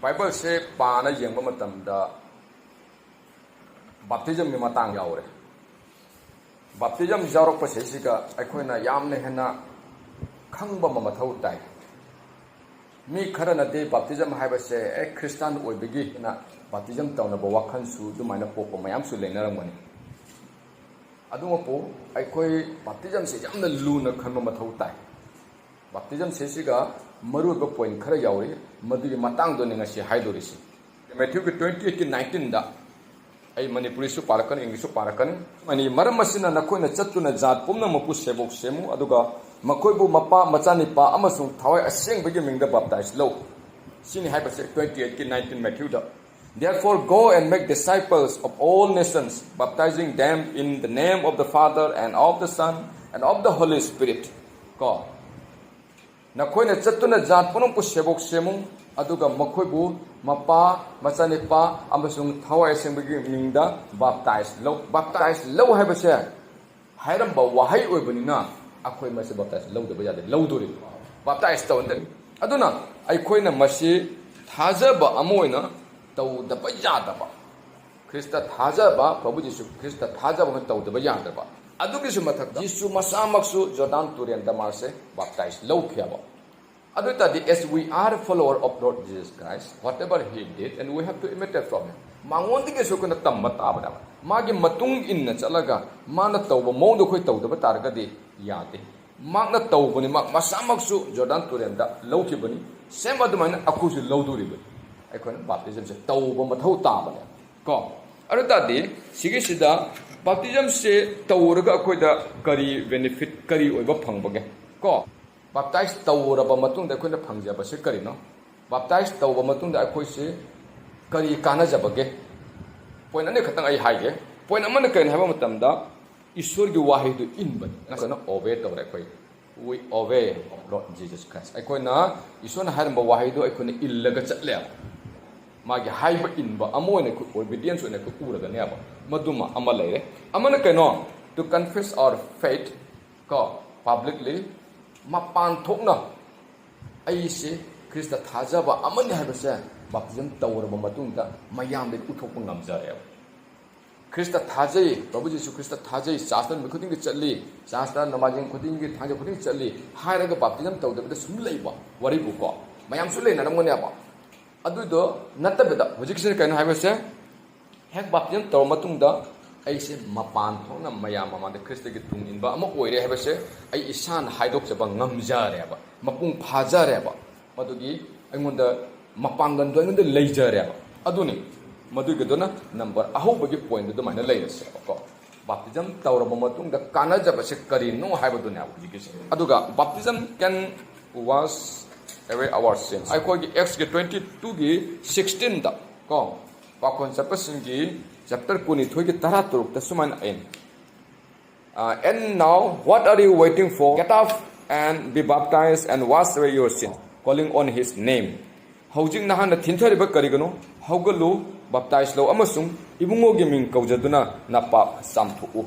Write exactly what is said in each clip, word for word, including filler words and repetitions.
ꯕꯥꯏꯕꯜꯁꯦ ꯄꯥꯅ ꯌꯦꯡꯕ ꯃꯇꯝꯗ ꯕꯥꯞꯇꯤꯖꯝꯒꯤ ꯃꯇꯥꯡ ꯌꯥꯎꯔꯦ꯫ ꯕꯥꯞꯇꯤꯖꯝ ꯌꯥꯎꯔꯛꯄꯁꯤꯗ ꯑꯩꯈꯣꯏꯅ ꯌꯥꯝꯅ ꯍꯦꯟꯅ ꯈꯪꯕ ꯑꯃ ꯃꯊꯧ ꯇꯥꯏ꯫ ꯃꯤ ꯈꯔꯅꯗꯤ ꯕꯥꯞꯇꯤꯖꯝ ꯍꯥꯏꯕꯁꯦ ꯑꯦ ꯈ꯭ꯔꯤꯁꯇꯥꯟ ꯑꯣꯏꯕꯒꯤꯅ ꯕꯥꯞꯇꯤꯖꯝ ꯇꯧꯅꯕ ꯋꯥꯈꯜꯁꯨ ꯑꯗꯨꯃꯥꯏꯅ ꯄꯣꯛꯄ ꯃꯌꯥꯝꯁꯨ ꯂꯩꯅꯔꯝꯒꯅꯤ꯫ ꯑꯗꯨꯃꯛꯄꯨ ꯑꯩꯈꯣꯏ ꯕꯥꯞꯇꯤꯖꯝꯁꯦ ꯌꯥꯝꯅ ꯂꯨꯅ ꯈꯟꯕ ꯃꯊꯧ ꯇꯥꯏ꯫ ꯕꯥꯞꯇꯤꯖꯝꯁꯦ ꯁꯤꯒ ꯃꯔꯨꯑꯣꯏꯕ ꯄꯣꯏꯟ ꯈꯔ ꯌꯥꯎꯔꯤ, ꯃꯗꯨꯒꯤ ꯃꯇꯥꯡꯗꯅꯤ ꯉꯁꯤ ꯍꯥꯏꯗꯣꯔꯤꯁꯤ꯫ ꯃꯦꯊ꯭ꯌꯨꯒꯤ ꯇ꯭ꯋꯦꯟꯇꯤ ꯑꯩꯠꯀꯤ ꯅꯥꯏꯟꯇꯤꯟꯗ, ꯑꯩ ꯃꯅꯤꯄꯨꯔꯤꯁꯨ ꯄꯥꯔꯛꯀꯅꯤ, ꯏꯪꯂꯤꯁꯁꯨ ꯄꯥꯔꯛꯀꯅꯤ꯫ ꯑꯅꯤ, ꯃꯔꯝ ꯑꯁꯤꯅ ꯅꯈꯣꯏꯅ ꯆꯠꯇꯨꯅ ꯖꯥꯠ ꯄꯨꯝꯅꯃꯛꯄꯨ ꯁꯦꯕꯣꯛ ꯁꯦꯝꯃꯨ, ꯑꯗꯨꯒ ꯃꯈꯣꯏꯕꯨ ꯃꯄꯥ, ꯃꯆꯥꯅꯤꯄꯥ ꯑꯃꯁꯨꯡ ꯊꯋꯥꯏ ꯑꯁꯦꯡꯕꯒꯤ ꯃꯤꯡꯗ ꯕꯥꯞꯇꯥꯏꯖ ꯂꯧ꯫ ꯁꯤꯅꯤ ꯍꯥꯏꯕꯁꯦ ꯇ꯭ꯋꯦꯟꯇꯤ ꯑꯩꯠꯀꯤ nineteen ꯃꯦꯊ꯭ꯌꯨꯗ꯫ Therefore, go and make disciples of all nations, baptizing them in the name of the Father and of the Son and of the Holy Spirit. ꯀꯣ, ꯅꯈꯣꯏꯅ ꯆꯠꯇꯨꯅ ꯖꯥꯠ ꯄꯨꯝꯅꯃꯛꯄꯨ ꯁꯦꯕꯣꯛ ꯁꯦꯝꯃꯨ, ꯑꯗꯨꯒ ꯃꯈꯣꯏꯕꯨ ꯃꯄꯥ, ꯃꯆꯥꯅꯤꯄꯥ ꯑꯃꯁꯨꯡ ꯊꯋꯥꯏ ꯑꯁꯦꯡꯕꯒꯤ ꯃꯤꯡꯗ ꯕꯥꯞꯇꯥꯏꯖ ꯂꯧ꯫ ꯕꯥꯞꯇꯥꯏꯖ ꯂꯧ ꯍꯥꯏꯕꯁꯦ ꯍꯥꯏꯔꯝꯕ ꯋꯥꯍꯩ ꯑꯣꯏꯕꯅꯤꯅ ꯑꯩꯈꯣꯏ ꯃꯁꯤ ꯕꯥꯞꯇꯥꯏꯖ ꯂꯧꯗꯕ ꯌꯥꯗꯦ, ꯂꯧꯗꯣꯔꯤꯕ꯫ ꯕꯥꯞꯇꯥꯏꯖ ꯇꯧꯍꯟꯗꯣꯔꯤ꯫ ꯑꯗꯨꯅ ꯑꯩꯈꯣꯏꯅ ꯃꯁꯤ ꯊꯥꯖꯕ ꯑꯃ ꯑꯣꯏꯅ ꯇꯧꯗꯕ ꯌꯥꯗꯕ, ꯈ꯭ꯔꯤꯁꯇ ꯊꯥꯖꯕ, ꯄ꯭ꯔꯚꯨ ꯖꯤꯁꯨ ꯈ꯭ꯔꯤꯁꯇ ꯊꯥꯖꯕ ꯑꯃ ꯇꯧꯗꯕ ꯌꯥꯗꯕ꯫ ꯑꯗꯨꯒꯤꯁꯨ ꯃꯊꯛꯇ ꯖꯤꯁꯨ ꯃꯁꯥꯃꯛꯁꯨ ꯖꯣꯔꯗꯥꯟ ꯇꯨꯔꯦꯜꯗ ꯃꯥꯁꯦ ꯕꯥꯞꯇꯥꯏꯖ ꯂꯧꯈꯤꯕ꯫ ꯑꯗꯨ ꯑꯣꯏ ꯇꯥꯔꯗꯤ, as we are a follower of Lord Jesus Christ, whatever he did, and we have to imitate from him. ꯃꯉꯣꯟꯗꯒꯤꯁꯨ ꯑꯩꯈꯣꯏꯅ ꯇꯝꯕ ꯇꯥꯕꯅꯦꯕ꯫ ꯃꯥꯒꯤ ꯃꯇꯨꯡ ꯏꯟꯅ ꯆꯠꯂꯒ ꯃꯥꯅ ꯇꯧꯕ ꯃꯑꯣꯡꯗꯣ ꯑꯩꯈꯣꯏ ꯇꯧꯗꯕ ꯇꯥꯔꯒꯗꯤ ꯌꯥꯗꯦ꯫ ꯃꯥꯅ ꯇꯧꯕꯅꯤ, ꯃꯥ ꯃꯁꯥꯃꯛꯁꯨ ꯖꯣꯔꯗꯥꯟ ꯇꯨꯔꯦꯜꯗ ꯂꯧꯈꯤꯕꯅꯤ꯫ ꯁꯦꯝ ꯑꯗꯨꯃꯥꯏꯅ ꯑꯩꯈꯣꯏꯁꯨ ꯂꯧꯗꯣꯔꯤꯕꯅꯤ꯫ ꯑꯩꯈꯣꯏꯅ ꯕꯥꯞꯇꯤꯖꯝꯁꯦ ꯇꯧꯕ ꯃꯊꯧ ꯇꯥꯕꯅꯦ꯫ ꯀꯣ? ꯑꯗꯨ ꯇꯥꯔꯗꯤ, ꯁꯤꯒꯤꯁꯤꯗ ꯕꯥꯞꯇꯤꯖꯝꯁꯦ ꯇꯧꯔꯒ ꯑꯩꯈꯣꯏꯗ ꯀꯔꯤ ꯕꯦꯅꯤꯐꯤꯠ, ꯀꯔꯤ ꯑꯣꯏꯕ ꯐꯪꯕꯒꯦ? ꯀꯣ? ꯕꯥꯞꯇꯥꯏꯖ ꯇꯧꯔꯕ ꯃꯇꯨꯡꯗ ꯑꯩꯈꯣꯏꯅ ꯐꯪꯖꯕꯁꯦ ꯀꯔꯤꯅꯣ? ꯕꯥꯞꯇꯥꯏꯖ ꯇꯧꯕ ꯃꯇꯨꯡꯗ ꯑꯩꯈꯣꯏꯁꯦ ꯀꯔꯤ ꯀꯥꯟꯅꯖꯕꯒꯦ? ꯄꯣꯏꯟ ꯑꯅꯤ ꯈꯛꯇꯪ ꯑꯩ ꯍꯥꯏꯒꯦ꯫ ꯄꯣꯏꯟ ꯑꯃꯅ ꯀꯔꯤꯅꯣ ꯍꯥꯏꯕ ꯃꯇꯝꯗ, ꯏꯁꯣꯔꯒꯤ ꯋꯥꯍꯩꯗꯨ ꯏꯟꯕꯅꯤ꯫ ꯅꯠꯇ꯭ꯔꯒꯅ ꯑꯣꯕꯦ ꯇꯧꯔꯦ ꯑꯩꯈꯣꯏ꯫ We obey Lord Jesus Christ. ꯑꯩꯈꯣꯏꯅ ꯏꯁꯣꯔꯅ ꯍꯥꯏꯔꯝꯕ ꯋꯥꯍꯩꯗꯨ ꯑꯩꯈꯣꯏꯅ ꯏꯜꯂꯒ ꯆꯠꯂꯦꯕ꯫ ꯃꯥꯒꯤ ꯍꯥꯏꯕ ꯏꯟꯕ ꯑꯃ ꯑꯣꯏꯅ ꯑꯩꯈꯣꯏ ꯑꯣꯕꯤꯗꯤꯌꯦꯟꯁ ꯑꯣꯏꯅ ꯑꯩꯈꯣꯏ ꯎꯔꯒꯅꯦꯕ꯫ ꯃꯗꯨꯃ ꯑꯃ ꯂꯩꯔꯦ꯫ ꯑꯃꯅ ꯀꯩꯅꯣ? To confess our faith, ꯀꯣ, publicly, ꯃꯄꯥꯟ ꯊꯣꯛꯅ ꯑꯩꯁꯦ ꯈ꯭ꯔꯤꯁꯇ ꯊꯥꯖꯕ ꯑꯃꯅꯤ ꯍꯥꯏꯕꯁꯦ ꯕꯥꯞꯇꯤꯖꯝ ꯇꯧꯔꯕ ꯃꯇꯨꯡꯗ ꯃꯌꯥꯝꯗ ꯎꯠꯊꯣꯛꯄ ꯉꯝꯖꯔꯦꯕ꯫ ꯈ꯭ꯔꯤꯁꯇ ꯊꯥꯖꯩ, ꯄ꯭ꯔꯚꯨ ꯖꯤꯁꯨ ꯈ꯭ꯔꯤꯁꯇ ꯊꯥꯖꯩ, ꯆꯥꯔꯆꯇ ꯅꯨꯃꯤꯠ ꯈꯨꯗꯤꯡꯒꯤ ꯆꯠꯂꯤ, ꯆꯥꯔꯆꯇ ꯅꯣꯡꯃꯥꯏꯖꯤꯡ ꯈꯨꯗꯤꯡꯒꯤ, ꯊꯥꯡꯖ ꯈꯨꯗꯤꯡꯒꯤ ꯆꯠꯂꯤ ꯍꯥꯏꯔꯒ ꯕꯥꯞꯇꯤꯖꯝ ꯇꯧꯗꯕꯤꯗ ꯁꯨꯝ ꯂꯩꯕ ꯋꯥꯔꯤꯕꯨꯀꯣ, ꯃꯌꯥꯝꯁꯨ ꯂꯩꯅꯔꯝꯒꯅꯦꯕ꯫ ꯑꯗꯨꯗꯣ ꯅꯠꯇꯕꯤꯗ ꯍꯧꯖꯤꯛꯁꯤꯅ ꯀꯩꯅꯣ ꯍꯥꯏꯕꯁꯦ, ꯍꯦꯛ ꯕꯥꯞꯇꯤꯖꯝ ꯇꯧꯔ ꯃꯇꯨꯡꯗ ꯑꯩꯁꯦ ꯃꯄꯥꯟ ꯊꯣꯛꯅ ꯃꯌꯥꯝ ꯃꯃꯥꯡꯗ ꯈ꯭ꯔꯤꯁꯇꯒꯤ ꯇꯨꯡ ꯏꯟꯕ ꯑꯃ ꯑꯣꯏꯔꯦ ꯍꯥꯏꯕꯁꯦ ꯑꯩ ꯏꯁꯥꯅ ꯍꯥꯏꯗꯣꯛꯆꯕ ꯉꯝꯖꯔꯦꯕ, ꯃꯄꯨꯡ ꯐꯥꯖꯔꯦꯕ꯫ ꯃꯗꯨꯒꯤ ꯑꯩꯉꯣꯟꯗ ꯃꯄꯥꯡꯒꯜꯗꯣ ꯑꯩꯉꯣꯟꯗ ꯂꯩꯖꯔꯦꯕ꯫ ꯑꯗꯨꯅꯤ, ꯃꯗꯨꯒꯤꯗꯨꯅ ꯅꯝꯕꯔ ꯑꯍꯧꯕꯒꯤ ꯄꯣꯏꯟꯗ ꯑꯗꯨꯃꯥꯏꯅ ꯂꯩꯔꯁꯦꯕꯀꯣ꯫ ꯕꯥꯞꯇꯤꯖꯝ ꯇꯧꯔꯕ ꯃꯇꯨꯡꯗ ꯀꯥꯟꯅꯖꯕꯁꯦ ꯀꯔꯤꯅꯣ ꯍꯥꯏꯕꯗꯨꯅꯦꯕ ꯍꯧꯖꯤꯛꯀꯤꯁꯦ꯫ ꯑꯗꯨꯒ baptism can wash away our sins꯫ ꯑꯩꯈꯣꯏꯒꯤ ꯑꯦꯛꯁꯀꯤ ꯇ꯭ꯋꯦꯟꯇꯤ ꯇꯨꯒꯤ ꯁꯤꯛꯁꯇꯤꯟꯗ ꯀꯣ, ꯄꯥꯈꯣꯟ ꯆꯠꯄꯁꯤꯡꯒꯤ ꯆꯦꯞꯇꯔ ꯀꯨꯟꯅꯤꯊꯣꯏꯒꯤ ꯇꯔꯥ ꯇꯔꯨꯛꯇ ꯁꯨꯃꯥꯏꯅ ꯍꯥꯏ, "And now, what are you waiting for? Get up and be baptized and wash away your sins, calling on his name." ꯍꯧꯖꯤꯛ ꯅꯍꯥꯛꯅ ꯊꯤꯟꯊꯔꯤꯕ ꯀꯔꯤꯒꯤꯅꯣ? ꯍꯧꯒꯠꯂꯨ, ꯕꯥꯞꯇꯥꯏꯖ ꯂꯧ ꯑꯃꯁꯨꯡ ꯏꯕꯨꯡꯉꯣꯒꯤ ꯃꯤꯡ ꯀꯧꯖꯗꯨꯅ ꯅꯄꯥꯞ ꯆꯥꯝꯊꯣꯛꯎ꯫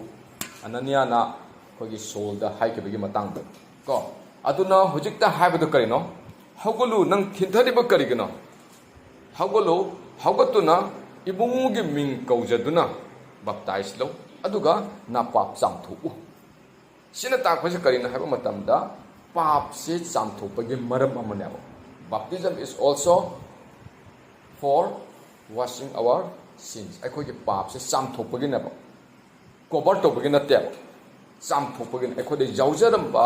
ꯑꯅꯅꯤꯌꯥꯅ ꯑꯩꯈꯣꯏꯒꯤ ꯁꯣꯜꯗ ꯍꯥꯏꯈꯤꯕꯒꯤ ꯃꯇꯥꯡꯗ ꯀꯣ, ꯑꯗꯨꯅ ꯍꯧꯖꯤꯛꯇ ꯍꯥꯏꯕꯗꯨ ꯀꯔꯤꯅꯣ? "ꯍꯧꯒꯠꯂꯨ, ꯅꯪ ꯊꯤꯟꯊꯔꯤꯕ ꯀꯔꯤꯒꯤꯅꯣ? ꯍꯧꯒꯠꯂꯨ, ꯍꯧꯒꯠꯇꯨꯅ ꯏꯕꯨꯡꯉꯣꯒꯤ ꯃꯤꯡ ꯀꯧꯖꯗꯨꯅ ꯕꯥꯞꯇꯥꯏꯖ ꯂꯧ, ꯑꯗꯨꯒ ꯅꯄꯥꯞ ꯆꯥꯝꯊꯣꯛꯎ"꯫ ꯁꯤꯅ ꯇꯥꯛꯄꯁꯦ ꯀꯔꯤꯅꯣ ꯍꯥꯏꯕ ꯃꯇꯝꯗ, ꯄꯥꯞꯁꯦ ꯆꯥꯝꯊꯣꯛꯄꯒꯤ ꯃꯔꯝ ꯑꯃꯅꯦꯕ꯫ Baptism is also for washing our sins꯫ ꯑꯩꯈꯣꯏꯒꯤ ꯄꯥꯞꯁꯦ ꯆꯥꯝꯊꯣꯛꯄꯒꯤꯅꯦꯕ, ꯀꯣꯚꯔ ꯇꯧꯕꯒꯤ ꯅꯠꯇꯦꯕ, ꯆꯥꯝꯊꯣꯛꯄꯒꯤꯅꯤ꯫ ꯑꯩꯈꯣꯏꯗ ꯌꯥꯎꯖꯔꯝꯕ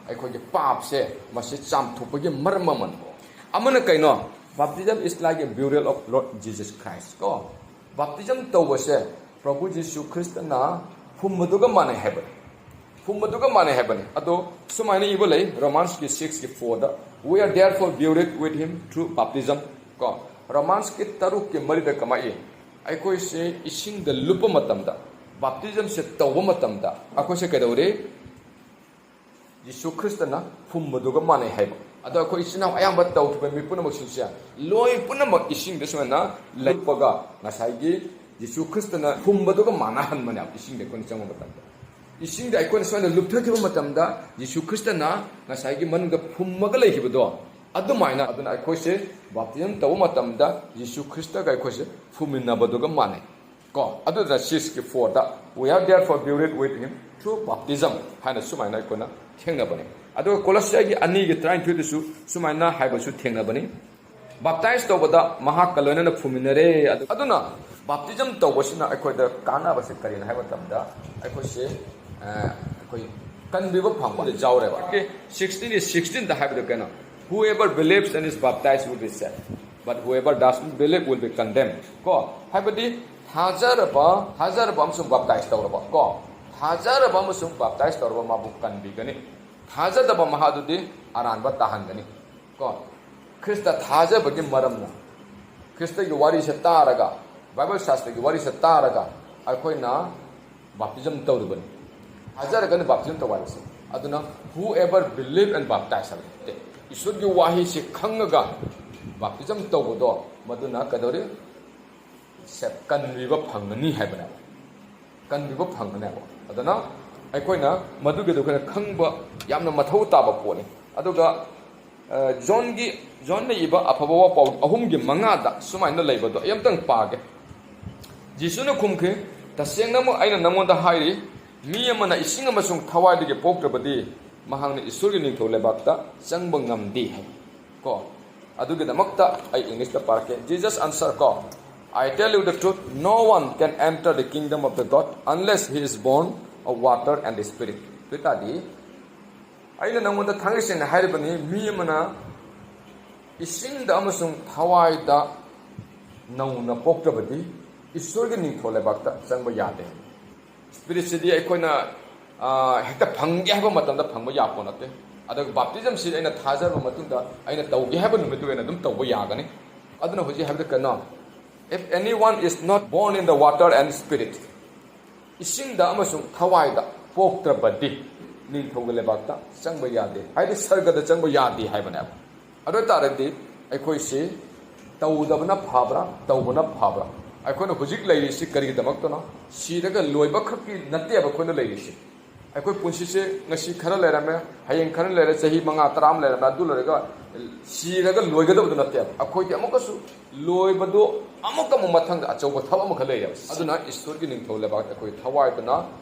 ꯑꯩꯈꯣꯏꯒꯤ ꯄꯥꯞꯁꯦ, ꯃꯁꯤ ꯆꯥꯝꯊꯣꯛꯄꯒꯤ ꯃꯔꯝ ꯑꯃꯅꯤ꯫ ꯑꯃꯅ ꯀꯩꯅꯣ? "Baptism is like a burial of Lord Jesus Christ" ꯀꯣ꯫ ꯕꯥꯞꯇꯤꯖꯝ ꯇꯧꯕꯁꯦ ꯄ꯭ꯔꯚꯨ ꯖꯤꯁꯨ ꯈ꯭ꯔꯤꯁꯇꯅ ꯐꯨꯝꯕꯗꯨꯒ ꯃꯥꯟꯅꯩ ꯍꯥꯏꯕꯅꯤ꯫ ꯐꯨꯝꯕꯗꯨꯒ ꯃꯥꯟꯅꯩ ꯍꯥꯏꯕꯅꯤ꯫ ꯑꯗꯣ ꯁꯨꯃꯥꯏꯅ ꯏꯕ ꯂꯩ, ꯔꯣꯃꯥꯟꯁꯀꯤ ꯁꯤꯛꯁꯀꯤ ꯐꯣꯔꯗ, "We are therefore buried with him through baptism" ꯀꯣ꯫ ꯔꯣꯃꯥꯟꯁꯀꯤ ꯇꯔꯨꯛꯀꯤ ꯃꯔꯤꯗ ꯀꯃꯥꯏ ꯏ? ꯑꯩꯈꯣꯏꯁꯦ ꯏꯁꯤꯡꯗ ꯂꯨꯞꯄ ꯃꯇꯝꯗ, ꯕꯥꯞꯇꯤꯖꯝꯁꯦ ꯇꯧꯕ ꯃꯇꯝꯗ ꯑꯩꯈꯣꯏꯁꯦ ꯀꯩꯗꯧꯔꯦ? ꯖꯤꯁꯨ ꯈ꯭ꯔꯤꯁꯇꯅ ꯐꯨꯝꯕꯗꯨꯒ ꯃꯥꯟꯅꯩ ꯍꯥꯏꯕ꯫ ꯑꯗꯣ ꯑꯩꯈꯣꯏ ꯏꯆꯤꯟ ꯏꯅꯥꯎ ꯑꯌꯥꯝꯕ ꯇꯧꯈꯤꯕ ꯃꯤ ꯄꯨꯝꯅꯃꯛꯁꯤꯡꯁꯦ, ꯂꯣꯏ ꯄꯨꯝꯅꯃꯛ ꯏꯁꯤꯡꯗ ꯁꯨꯃꯥꯏꯅ ꯂꯨꯞꯄꯒ, ꯉꯁꯥꯏꯒꯤ ꯖꯤꯁꯨ ꯈ꯭ꯔꯤꯁꯇꯅ ꯐꯨꯝꯕꯗꯨꯒ ꯃꯥꯟꯅꯍꯟꯕꯅꯦꯕ꯫ ꯏꯁꯤꯡꯗ ꯑꯩꯈꯣꯏꯅ ꯆꯪꯕ ꯃꯇꯝꯗ, ꯏꯁꯤꯡꯗ ꯑꯩꯈꯣꯏꯅ ꯁꯨꯃꯥꯏꯅ ꯂꯨꯞꯊꯈꯤꯕ ꯃꯇꯝꯗ, ꯖꯤꯁꯨ ꯈ꯭ꯔꯤꯁꯇꯅ ꯉꯁꯥꯏꯒꯤ ꯃꯅꯨꯡꯗ ꯐꯨꯝꯃꯒ ꯂꯩꯈꯤꯕꯗꯣ, ꯑꯗꯨꯃꯥꯏꯅ ꯑꯗꯨꯅ ꯑꯩꯈꯣꯏꯁꯦ ꯕꯥꯞꯇꯤꯖꯝ ꯇꯧꯕ ꯃꯇꯝꯗ ꯌꯤꯁꯨ ꯈ꯭ꯔꯤꯁꯇꯒ ꯑꯩꯈꯣꯏꯁꯦ ꯐꯨꯝꯃꯤꯟꯅꯕꯗꯨꯒ ꯃꯥꯟꯅꯩ꯫ ꯀꯣ, ꯑꯗꯨꯗ six ꯀꯤ four the, "We are therefore buried with him through baptism" ꯍꯥꯏꯅ ꯁꯨꯃꯥꯏꯅ ꯑꯩꯈꯣꯏꯅ ꯊꯦꯡꯅꯕꯅꯤ꯫ ꯑꯗꯨꯒ ꯀꯣꯂꯣꯁꯤꯌꯥꯒꯤ ꯑꯅꯤꯒꯤ ꯇꯔꯥꯅꯤꯊꯣꯏꯗꯁꯨ ꯁꯨꯃꯥꯏꯅ ꯍꯥꯏꯕꯁꯨ ꯊꯦꯡꯅꯕꯅꯤ, "ꯕꯥꯞꯇꯥꯏꯖ ꯇꯧꯕꯗ ꯃꯍꯥꯛꯀ ꯂꯣꯏꯅꯅ ꯐꯨꯝꯃꯤꯟꯅꯔꯦ"꯫ ꯑꯗꯨ-, ꯑꯗꯨꯅ ꯕꯥꯞꯇꯤꯖꯝ ꯇꯧꯕꯁꯤꯅ ꯑꯩꯈꯣꯏꯗ ꯀꯥꯟꯅꯕꯁꯦ ꯀꯔꯤꯅꯣ ꯍꯥꯏꯕ ꯃꯇꯝꯗ, ꯑꯩꯈꯣꯏꯁꯦ, ꯑ, ꯑꯩꯈꯣꯏ ꯀꯟꯕꯤꯕ ꯐꯪꯕꯗ ꯌꯥꯎꯔꯦꯕ꯫ Sixteen ꯁꯤꯛꯁꯇꯤꯟꯗ ꯍꯥꯏꯕꯗꯨ ꯀꯩꯅꯣ? "Whoever believes and is baptized will be saved, but whoever does not believe will be condemned." ꯀꯣ, ꯍꯥꯏꯕꯗꯤ ꯊꯥꯖꯔꯕ, ꯊꯥꯖꯔꯕ ꯑꯃꯁꯨꯡ ꯕꯥꯞꯇꯥꯏꯖ ꯇꯧꯔꯕ, ꯀꯣ, ꯊꯥꯖꯔꯕ ꯑꯃꯁꯨꯡ ꯕꯥꯞꯇꯥꯏꯖ ꯇꯧꯔꯕ ꯃꯥꯕꯨ ꯀꯟꯕꯤꯒꯅꯤ, ꯊꯥꯖꯗꯕ ꯃꯍꯥꯛ ꯑꯗꯨꯗꯤ ꯑꯔꯥꯟꯕ ꯇꯥꯍꯟꯒꯅꯤ꯫ ꯀꯣ, ꯈ꯭ꯔꯤꯁꯇ ꯊꯥꯖꯕꯒꯤ ꯃꯔꯝꯅ, ꯈ꯭ꯔꯤꯁꯇꯒꯤ ꯋꯥꯔꯤꯁꯦ ꯇꯥꯔꯒ, ꯕꯥꯏꯕꯜ ꯁꯥꯁꯇ꯭ꯔꯒꯤ ꯋꯥꯔꯤꯁꯦ ꯇꯥꯔꯒ ꯑꯩꯈꯣꯏꯅ ꯕꯥꯞꯇꯤꯖꯝ ꯇꯧꯔꯤꯕꯅꯤ꯫ ꯊꯥꯖꯔꯒꯅ ꯕꯥꯞꯇꯤꯖꯝ ꯇꯧꯕ ꯍꯥꯏꯕꯁꯦ꯫ ꯑꯗꯨꯅ "Whoever believe and baptize" ꯍꯥꯏꯕ ꯅꯠꯇꯦ꯫ ꯏꯁꯣꯔꯒꯤ ꯋꯥꯍꯩꯁꯦ ꯈꯪꯉꯒ ꯕꯥꯞꯇꯤꯖꯝ ꯇꯧꯕꯗꯣ, ꯃꯗꯨꯅ ꯀꯩꯗꯧꯔꯤ? ꯁꯦꯞ-, ꯀꯟꯕꯤꯕ ꯐꯪꯒꯅꯤ ꯍꯥꯏꯕꯅꯦꯕ꯫ ꯀꯟꯕꯤꯕ ꯐꯪꯒꯅꯦꯕ꯫ ꯑꯗꯨꯅ ꯑꯩꯈꯣꯏꯅ ꯃꯗꯨꯒꯤꯗꯣ ꯑꯩꯈꯣꯏꯅ ꯈꯪꯕ ꯌꯥꯝꯅ ꯃꯊꯧ ꯇꯥꯕ ꯄꯣꯠꯅꯤ꯫ ꯑꯗꯨꯒ, ꯑ, ꯖꯣꯟꯒꯤ, ꯖꯣꯟꯅ ꯏꯕ ꯑꯐꯕ ꯋꯥꯄꯥꯎ ꯑꯍꯨꯝꯒꯤ ꯃꯉꯥꯗ ꯁꯨꯃꯥꯏꯅ ꯂꯩꯕꯗꯣ ꯑꯩ ꯑꯝꯇꯪ ꯄꯥꯒꯦ꯫ ꯖꯤꯁꯨꯅ ꯈꯨꯝꯈꯤ, "ꯇꯁꯦꯡꯅꯃꯛ ꯑꯩꯅ ꯅꯉꯣꯟꯗ ꯍꯥꯏꯔꯤ, ꯃꯤ ꯑꯃꯅ ꯏꯁꯤꯡ ꯑꯃꯁꯨꯡ ꯊꯋꯥꯏꯗꯒꯤ ꯄꯣꯛꯇ꯭ꯔꯕꯗꯤ ꯃꯍꯥꯛꯅ ꯏꯁꯣꯔꯒꯤ ꯅꯤꯡꯊꯧ ꯂꯩꯕꯥꯛꯇ ꯆꯪꯕ ꯉꯝꯗꯦ" ꯍꯥꯏ꯫ ꯀꯣ, ꯑꯗꯨꯒꯤꯗꯃꯛꯇ ꯑꯩ ꯏꯪꯂꯤꯁꯇ ꯄꯥꯔꯛꯀꯦ꯫ Jesus answer, ꯀꯣ, "I tell you the truth, no one can enter the kingdom of the God unless he is born of water and the Spirit." ꯑꯗꯨ ꯑꯣꯏꯇꯥꯔꯗꯤ, ꯑꯩꯅ ꯅꯉꯣꯟꯗ ꯊꯥꯡꯒꯩ ꯁꯦꯡꯅ ꯍꯥꯏꯔꯤꯕꯅꯤ, ꯃꯤ ꯑꯃꯅ ꯏꯁꯤꯡꯗ ꯑꯃꯁꯨꯡ ꯊꯋꯥꯏꯗ ꯅꯧꯅ ꯄꯣꯛꯇ꯭ꯔꯕꯗꯤ ꯏꯁꯣꯔꯒꯤ ꯅꯤꯡꯊꯧ ꯂꯩꯕꯥꯛꯇ ꯆꯪꯕ ꯌꯥꯗꯦ꯫ ꯁ꯭ꯄꯤꯔꯤꯠꯁꯤꯗꯤ ꯑꯩꯈꯣꯏꯅ, ꯑ, ꯍꯦꯛꯇ ꯐꯪꯒꯦ ꯍꯥꯏꯕ ꯃꯇꯝꯗ ꯐꯪꯕ ꯌꯥꯄꯣꯠ ꯅꯠꯇꯦ꯫ ꯑꯗꯨꯒ ꯕꯥꯞꯇꯤꯖꯝꯁꯤ ꯑꯩꯅ ꯊꯥꯖꯔꯕ ꯃꯇꯨꯡꯗ ꯑꯩꯅ ꯇꯧꯒꯦ ꯍꯥꯏꯕ ꯅꯨꯃꯤꯠꯇꯨ ꯑꯩꯅ ꯑꯗꯨꯝ ꯇꯧꯕ ꯌꯥꯒꯅꯤ꯫ ꯑꯗꯨꯅ ꯍꯧꯖꯤꯛ ꯍꯥꯏꯕꯗ ꯀꯩꯅꯣ? "If anyone is not born in the water and spirit," ꯏꯁꯤꯡꯗ ꯑꯃꯁꯨꯡ ꯊꯋꯥꯏꯗ ꯄꯣꯛꯇ꯭ꯔꯕꯗꯤ ꯅꯤꯡꯊꯧꯒꯤ ꯂꯩꯕꯥꯛꯇ ꯆꯪꯕ ꯌꯥꯗꯦ, ꯍꯥꯏꯗꯤ ꯁꯔꯒꯗ ꯆꯪꯕ ꯌꯥꯗꯦ ꯍꯥꯏꯕꯅꯦꯕ꯫ ꯑꯗꯨ ꯑꯣꯏ ꯇꯥꯔꯗꯤ ꯑꯩꯈꯣꯏꯁꯤ ꯇꯧꯗꯕꯅ ꯐꯕ꯭ꯔꯥ, ꯇꯧꯕꯅ ꯐꯕ꯭ꯔꯥ? ꯑꯩꯈꯣꯏꯅ ꯍꯧꯖꯤꯛ ꯂꯩꯔꯤꯁꯤ ꯀꯔꯤꯒꯤꯗꯃꯛꯇꯅꯣ? ꯁꯤꯔꯒ ꯂꯣꯏꯕ ꯈꯛꯀꯤ ꯅꯠꯇꯦꯕ ꯑꯩꯈꯣꯏꯅ ꯂꯩꯔꯤꯁꯤ꯫ ꯑꯩꯈꯣꯏ ꯄꯨꯟꯁꯤꯁꯦ ꯉꯁꯤ ꯈꯔ ꯂꯩꯔꯝꯃꯦ, ꯍꯌꯦꯡ ꯈꯔ ꯂꯩꯔꯦ, ꯆꯍꯤ ꯃꯉꯥ, ꯇꯔꯥ ꯑꯃ ꯂꯩꯔꯝꯃꯦ, ꯑꯗꯨ ꯂꯣꯏꯔꯒ ꯁꯤꯔꯒ ꯂꯣꯏꯒꯗꯕꯗꯨ ꯅꯠꯇꯦꯕ꯫ ꯑꯩꯈꯣꯏꯗꯤ ꯑꯃꯨꯛꯀꯁꯨ ꯂꯣꯏꯕꯗꯣ ꯑꯃꯨꯛꯀ ꯑꯃꯨꯛ ꯃꯊꯪꯗ ꯑꯆꯧꯕ ꯊꯕꯛ ꯑꯃꯈꯛ ꯂꯩꯔꯦꯕ꯫ ꯑꯗꯨꯅ ꯏꯁꯣꯔꯒꯤ ꯅꯤꯡꯊꯧ ꯂꯩꯕꯥꯛꯇ ꯑꯩꯈꯣꯏ ꯊꯋꯥꯏꯗꯨꯅ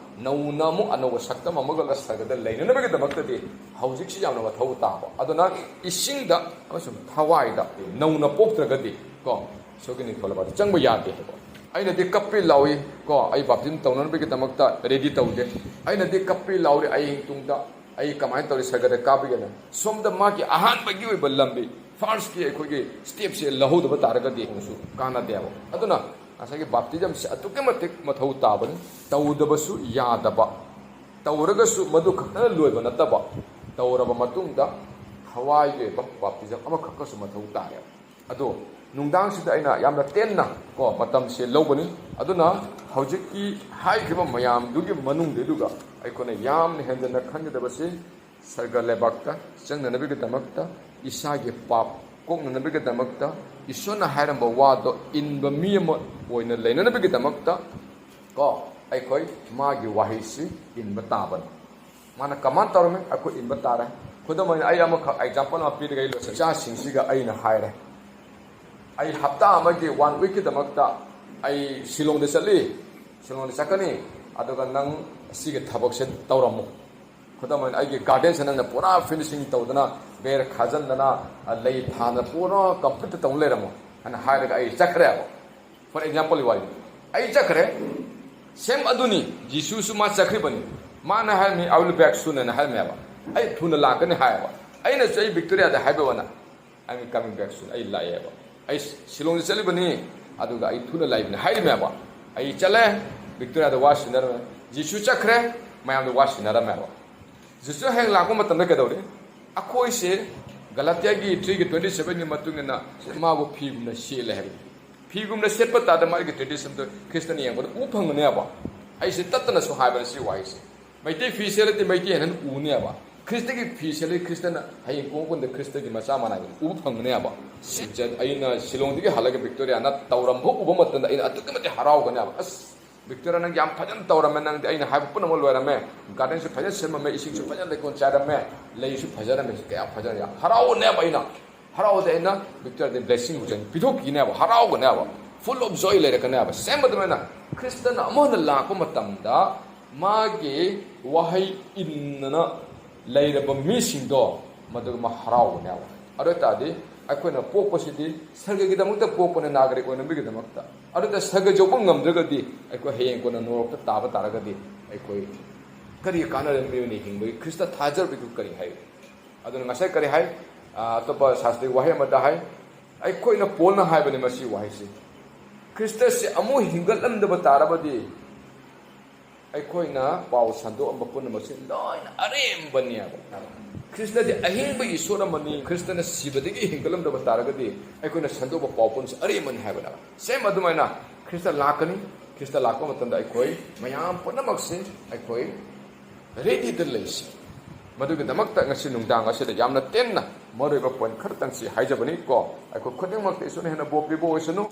ꯅꯧꯅ ꯑꯃꯨꯛ ꯑꯅꯧꯕ ꯁꯛꯇꯝ ꯑꯃꯒ ꯁꯔꯒꯗ ꯂꯩꯅꯅꯕꯒꯤꯗꯃꯛꯇꯗꯤ ꯍꯧꯖꯤꯛꯁꯤ ꯌꯥꯝꯅ ꯃꯊꯧ ꯇꯥꯕ꯫ ꯑꯗꯨꯅ ꯏꯁꯤꯡꯗ ꯑꯃꯁꯨꯡ ꯊꯋꯥꯏꯗ ꯅꯧꯅ ꯄꯣꯛꯇ꯭ꯔꯒꯗꯤ ꯀꯣ, ꯏꯁꯣꯔꯒꯤ ꯅꯤꯡꯊꯧ ꯂꯩꯕꯥꯛꯇ ꯆꯪꯕ ꯌꯥꯗꯦ ꯍꯥꯏꯕ꯫ ꯑꯩꯅꯗꯤ ꯀꯞꯄꯤ ꯂꯥꯎꯏ ꯀꯣ, ꯑꯩ ꯕꯥꯞꯇꯤꯖꯝ ꯇꯧꯅꯅꯕꯒꯤꯗꯃꯛꯇ ꯔꯦꯗꯤ ꯇꯧꯗꯦ꯫ ꯑꯩꯅꯗꯤ ꯀꯞꯄꯤ ꯂꯥꯎꯔꯤ ꯑꯩ ꯇꯨꯡꯗ, ꯑꯩ ꯀꯃꯥꯏꯅ ꯇꯧꯔꯤ ꯁꯔꯒꯗ ꯀꯥꯕꯒꯦꯅ꯫ ꯁꯣꯝꯗ ꯃꯥꯒꯤ ꯑꯍꯥꯟꯕꯒꯤ ꯑꯣꯏꯕ ꯂꯝꯕꯤ, ꯐꯥꯔꯁꯀꯤ ꯑꯩꯈꯣꯏꯒꯤ ꯁ꯭ꯇꯦꯞꯁꯦ ꯂꯧꯍꯧꯗꯕ ꯇꯥꯔꯒꯗꯤ ꯑꯃꯨꯛꯁꯨ ꯀꯥꯟꯅꯗꯦꯕ꯫ ꯑꯗꯨꯅ ꯉꯁꯥꯏꯒꯤ ꯕꯥꯞꯇꯤꯖꯝꯁꯦ ꯑꯗꯨꯛꯀꯤ ꯃꯇꯤꯛ ꯃꯊꯧ ꯇꯥꯕꯅꯤ꯫ ꯇꯧꯗꯕꯁꯨ ꯌꯥꯗꯕ, ꯇꯧꯔꯒꯁꯨ ꯃꯗꯨ ꯈꯛꯇꯅ ꯂꯣꯏꯕ ꯅꯠꯇꯕ, ꯇꯧꯔꯕ ꯃꯇꯨꯡꯗ ꯊꯋꯥꯏꯒꯤ ꯑꯣꯏꯕ ꯕꯥꯞꯇꯤꯖꯝ ꯑꯃꯈꯛꯀꯁꯨ ꯃꯊꯧ ꯇꯥꯏꯌꯦꯕ꯫ ꯑꯗꯣ ꯅꯨꯡꯗꯥꯡꯁꯤꯗ ꯑꯩꯅ ꯌꯥꯝꯅ ꯇꯦꯟꯅ ꯀꯣ ꯃꯇꯝꯁꯦ ꯂꯧꯕꯅꯤ꯫ ꯑꯗꯨꯅ ꯍꯧꯖꯤꯛꯀꯤ ꯍꯥꯏꯈꯤꯕ ꯃꯌꯥꯝꯗꯨꯒꯤ ꯃꯅꯨꯡꯗꯨꯗ ꯑꯩꯈꯣꯏꯅ ꯌꯥꯝꯅ ꯍꯦꯟꯖꯟꯅ ꯈꯟꯒꯗꯕꯁꯤ ꯁꯔꯒ ꯂꯩꯕꯥꯛꯇ ꯆꯪꯅꯅꯕꯒꯤꯗꯃꯛꯇ, ꯏꯁꯥꯒꯤ ꯄꯥꯞ ꯀꯣꯛꯅꯅꯕꯒꯤꯗꯃꯛꯇ, ꯏꯁꯣꯔꯅ ꯍꯥꯏꯔꯝꯕ ꯋꯥꯗꯣ ꯏꯟꯕ ꯃꯤ ꯑꯃ ꯑꯣꯏꯅ ꯂꯩꯅꯅꯕꯒꯤꯗꯃꯛꯇ ꯀꯣ ꯑꯩꯈꯣꯏ ꯃꯥꯒꯤ ꯋꯥꯍꯩꯁꯤ ꯏꯟꯕ ꯇꯥꯕꯅꯤ꯫ ꯃꯥꯅ ꯀꯃꯥꯟ ꯇꯧꯔꯝꯃꯤ, ꯑꯩꯈꯣꯏ ꯏꯟꯕ ꯇꯥꯔꯦ꯫ ꯈꯨꯗꯝ ꯑꯣꯏꯅ ꯑꯩ ꯑꯃꯈꯛ ꯑꯦꯛꯖꯥꯝꯄꯜ ꯑꯃ ꯄꯤꯔꯒ ꯑꯩ ꯂꯣꯏꯁꯤꯟ- ꯏꯆꯥꯁꯤꯡꯁꯤꯒ ꯑꯩꯅ ꯍꯥꯏꯔꯦ, ꯑꯩ ꯍꯞꯇꯥ ꯑꯃꯒꯤ ꯋꯥꯟ ꯋꯤꯛꯀꯤꯗꯃꯛꯇ ꯑꯩ ꯁꯤꯂꯣꯡꯗ ꯆꯠꯂꯤ, ꯁꯤꯂꯣꯡꯗ ꯆꯠꯀꯅꯤ꯫ ꯑꯗꯨꯒ ꯅꯪ ꯁꯤꯒꯤ ꯊꯕꯛꯁꯦ ꯇꯧꯔꯝꯃꯨ꯫ ꯈꯨꯗꯝ ꯑꯣꯏꯅ ꯑꯩꯒꯤ ꯒꯥꯔꯗꯦꯟꯁꯦ ꯅꯪꯅ ꯄꯨꯔꯥ ꯐꯤꯅꯤꯁꯤꯡ ꯇꯧꯗꯅ, ꯕꯦꯔ ꯈꯥꯖꯤꯟꯗꯅ, ꯂꯩ ꯊꯥꯗꯅ ꯄꯨꯔꯥ ꯀꯝꯄ꯭ꯂꯤꯠ ꯇꯧ ꯂꯩꯔꯝꯃꯣ ꯍꯥꯏꯅ ꯍꯥꯏꯔꯒ ꯑꯩ ꯆꯠꯈ꯭ꯔꯦꯕ꯫ ꯐꯣꯔ ꯑꯦꯛꯖꯥꯝꯄꯜꯒꯤ ꯋꯥꯔꯤ, ꯑꯩ ꯆꯠꯈ꯭ꯔꯦ, ꯁꯦꯝ ꯑꯗꯨꯅꯤ꯫ ꯖꯤꯁꯨꯁꯨ ꯃꯥ ꯆꯠꯈ꯭ꯔꯤꯕꯅꯤ꯫ ꯃꯥꯅ ꯍꯥꯏꯔꯝꯃꯤ, "I will back soon" ꯍꯥꯏꯅ ꯍꯥꯏꯔꯝꯃꯦꯕ꯫ "ꯑꯩ ꯊꯨꯅ ꯂꯥꯛꯀꯅꯤ" ꯍꯥꯏꯌꯦꯕ꯫ ꯑꯩꯅꯁꯨ ꯑꯩ ꯕꯤꯛꯇꯣꯔꯤꯌꯥꯗ ꯍꯥꯏꯕ ꯋꯥꯅ, "I am coming back soon", ꯑꯩ ꯂꯥꯛꯑꯦꯕ꯫ "ꯑꯩ ꯁꯤꯂꯣꯡꯗ ꯆꯠꯂꯤꯕꯅꯤ, ꯑꯗꯨꯒ ꯑꯩ ꯊꯨꯅ ꯂꯥꯛꯏꯕꯅꯤ" ꯍꯥꯏꯔꯤꯃꯦꯕ꯫ ꯑꯩ ꯆꯠꯂꯦ, ꯕꯤꯛꯇꯣꯔꯤꯌꯥꯗ ꯋꯥ ꯁꯤꯟꯅꯔꯝꯃꯦ꯫ ꯖꯤꯁꯨ ꯆꯠꯈ꯭ꯔꯦ, ꯃꯌꯥꯝꯗ ꯋꯥ ꯁꯤꯟꯅꯔꯝꯃꯦꯕ꯫ ꯖꯤꯁꯨ ꯍꯌꯦꯡ ꯂꯥꯛꯄ ꯃꯇꯝꯗ ꯀꯩꯗꯧꯔꯤ? ꯑꯩꯈꯣꯏꯁꯦ ꯒꯂꯥꯇꯤꯌꯥꯒꯤ ꯊ꯭ꯔꯤꯒꯤ ꯇ꯭ꯋꯦꯟꯇꯤ ꯁꯚꯦꯟꯒꯤ ꯃꯇꯨꯡ ꯏꯟꯅ ꯃꯥꯕꯨ ꯐꯤꯒꯨꯝꯅ ꯁꯦꯠꯂꯦ ꯍꯥꯏꯕ꯫ ꯐꯤꯒꯨꯝꯅ ꯁꯦꯠꯄ ꯇꯥꯗ ꯃꯥꯒꯤ ꯇ꯭ꯔꯦꯗꯤꯁꯟꯗꯣ ꯈ꯭ꯔꯤꯁꯇꯅ ꯌꯦꯡꯕꯗ ꯎ ꯐꯪꯒꯅꯦꯕ꯫ ꯑꯩꯁꯦ ꯇꯠꯇꯅꯁꯨ ꯍꯥꯏꯕꯅꯦ ꯁꯤ ꯋꯥꯍꯩꯁꯦ꯫ ꯃꯩꯇꯩ ꯐꯤ ꯁꯦꯠꯂꯗꯤ ꯃꯩꯇꯩ ꯍꯦꯟꯅ ꯎꯅꯦꯕ꯫ ꯈ꯭ꯔꯤꯁꯇꯒꯤ ꯐꯤ ꯁꯦꯠꯂꯗꯤ ꯈ꯭ꯔꯤꯁꯇꯅ ꯍꯌꯦꯡ ꯀꯣꯡ ꯀꯨꯟꯗ ꯈ꯭ꯔꯤꯁꯇꯒꯤ ꯃꯆꯥ ꯃꯅꯥꯏꯗꯅ ꯎꯕ ꯐꯪꯒꯅꯦꯕ꯫ ꯁꯤꯖꯟ ꯑꯩꯅ ꯁꯤꯂꯣꯡꯗꯒꯤ ꯍꯜꯂꯒ ꯕꯤꯛꯇꯣꯔꯤꯌꯥꯅ ꯇꯧꯔꯝꯕ ꯎꯕ ꯃꯇꯝꯗ ꯑꯩꯅ ꯑꯗꯨꯛꯀꯤ ꯃꯇꯤꯛ ꯍꯔꯥꯎꯒꯅꯦꯕ꯫ ꯑꯁ, ꯕꯤꯛꯇꯔ, ꯅꯪ ꯌꯥꯝ ꯐꯖꯅ ꯇꯧꯔꯝꯃꯦ, ꯅꯪꯗꯤ ꯑꯩꯅ ꯍꯥꯏꯕ ꯄꯨꯝꯅꯃꯛ ꯂꯣꯏꯔꯝꯃꯦ, ꯒꯥꯔꯗꯦꯟꯁꯨ ꯐꯖꯅ ꯁꯦꯝꯃꯝꯃꯦ, ꯏꯁꯤꯡꯁꯨ ꯐꯖꯅ ꯂꯩꯀꯣꯜ ꯆꯥꯏꯔꯝꯃꯦ, ꯂꯩꯁꯨ ꯐꯖꯔꯝꯃꯦ, ꯁꯤ ꯀꯌꯥ ꯐꯖꯅ, ꯌꯥꯝ ꯍꯔꯥꯎꯅꯦꯕ ꯑꯩꯅ꯫ ꯍꯔꯥꯎꯗꯦ ꯑꯩꯅ ꯕꯤꯛꯇꯔꯗꯤ ꯕ꯭ꯂꯦꯁꯤꯡ ꯄꯤꯊꯣꯛꯈꯤꯅꯦꯕ, ꯍꯔꯥꯎꯒꯅꯦꯕ, full of joy ꯂꯩꯔꯛꯀꯅꯦꯕ꯫ ꯁꯦꯝ ꯑꯗꯨꯃꯥꯏꯅ ꯈ꯭ꯔꯤꯁꯇꯅ ꯑꯃꯨꯛ ꯍꯟꯅ ꯂꯥꯛꯄ ꯃꯇꯝꯗ ꯃꯥꯒꯤ ꯋꯥꯍꯩ ꯏꯟꯅꯅ ꯂꯩꯔꯕ ꯃꯤꯁꯤꯡꯗꯣ ꯃꯗꯨꯒ ꯃꯥ ꯍꯔꯥꯎꯒꯅꯦꯕ꯫ ꯑꯗꯨ ꯑꯣꯏ ꯇꯥꯔꯗꯤ ꯑꯩꯈꯣꯏꯅ ꯄꯣꯛꯄꯁꯤꯗꯤ ꯁꯔꯒꯒꯤꯗꯃꯛꯇ ꯄꯣꯛꯄꯅ, ꯅꯥꯒꯔꯤꯛ ꯑꯣꯏꯅꯕꯒꯤꯗꯃꯛꯇ꯫ ꯑꯗꯨꯗ ꯁꯔꯒ ꯌꯧꯕ ꯉꯝꯗ꯭ꯔꯒꯗꯤ ꯑꯩꯈꯣꯏ ꯍꯌꯦꯡ ꯀꯣꯟꯅ ꯅꯣꯔꯣꯛꯇ ꯇꯥꯕ ꯇꯥꯔꯒꯗꯤ ꯑꯩꯈꯣꯏ ꯀꯔꯤ ꯀꯥꯟꯅꯔꯦ? ꯃꯤꯑꯣꯏꯅ ꯍꯤꯡꯕꯒꯤ ꯈ꯭ꯔꯤꯁꯇ ꯊꯥꯖꯕꯗꯨ ꯀꯔꯤ ꯍꯥꯏ? ꯑꯗꯨꯅ ꯉꯁꯥꯏ ꯀꯔꯤ ꯍꯥꯏ? ꯑ, ꯑꯇꯣꯞꯄ ꯁꯥꯁꯇ꯭ꯔꯤ ꯋꯥꯍꯩ ꯑꯃꯗ ꯍꯥꯏ, ꯑꯩꯈꯣꯏꯅ, ꯄꯣꯜꯅ ꯍꯥꯏꯕꯅꯤ ꯃꯁꯤ ꯋꯥꯍꯩꯁꯤ, ꯈ꯭ꯔꯤꯁꯇꯁꯤ ꯑꯃꯨꯛ ꯍꯤꯡꯒꯠꯂꯝꯗꯕ ꯇꯥꯔꯕꯗꯤ ꯑꯩꯈꯣꯏꯅ ꯄꯥꯎ ꯁꯟꯗꯣꯛꯑꯝꯕ ꯄꯨꯝꯅꯃꯛꯁꯤ ꯂꯣꯏꯅ ꯑꯔꯦꯝꯕꯅꯦꯕ꯫ ꯈ꯭ꯔꯤꯁꯇꯗꯤ ꯑꯍꯤꯡꯕ ꯏꯁꯣꯔ ꯑꯃꯅꯤ, ꯈ꯭ꯔꯤꯁꯇꯅ ꯁꯤꯕꯗꯒꯤ ꯍꯤꯡꯒꯠꯂꯝꯗꯕ ꯇꯥꯔꯒꯗꯤ ꯑꯩꯈꯣꯏꯅ ꯁꯟꯗꯣꯛꯄ ꯄꯥꯎ ꯄꯨꯝꯅꯃꯛꯁꯤ ꯑꯔꯦꯝꯕꯅꯤ ꯍꯥꯏꯕꯅꯦꯕ꯫ ꯁꯦꯝ ꯑꯗꯨꯃꯥꯏꯅ ꯈ꯭ꯔꯤꯁꯇ ꯂꯥꯛꯀꯅꯤ, ꯈ꯭ꯔꯤꯁꯇ ꯂꯥꯛꯄ ꯃꯇꯝꯗ ꯑꯩꯈꯣꯏ ꯃꯌꯥꯝ ꯄꯨꯝꯅꯃꯛꯁꯤ ꯑꯩꯈꯣꯏ ꯔꯦꯗꯤꯗ ꯂꯩꯁꯤ꯫ ꯃꯗꯨꯒꯤꯗꯃꯛꯇ ꯉꯁꯤ ꯅꯨꯡꯗꯥꯡ ꯑꯁꯤꯗ ꯌꯥꯝꯅ ꯇꯦꯟꯅ ꯃꯔꯨꯑꯣꯏꯕ ꯄꯣꯏꯟ ꯈꯔꯇꯪꯁꯤ ꯍꯥꯏꯖꯕꯅꯤ ꯀꯣ꯫ ꯑꯩꯈꯣꯏ ꯈꯨꯗꯤꯡꯃꯛꯇ ꯏꯁꯣꯔꯅ ꯍꯦꯟꯅ ꯕꯣꯔ ꯄꯤꯕ ꯑꯣꯏꯁꯅꯨ꯫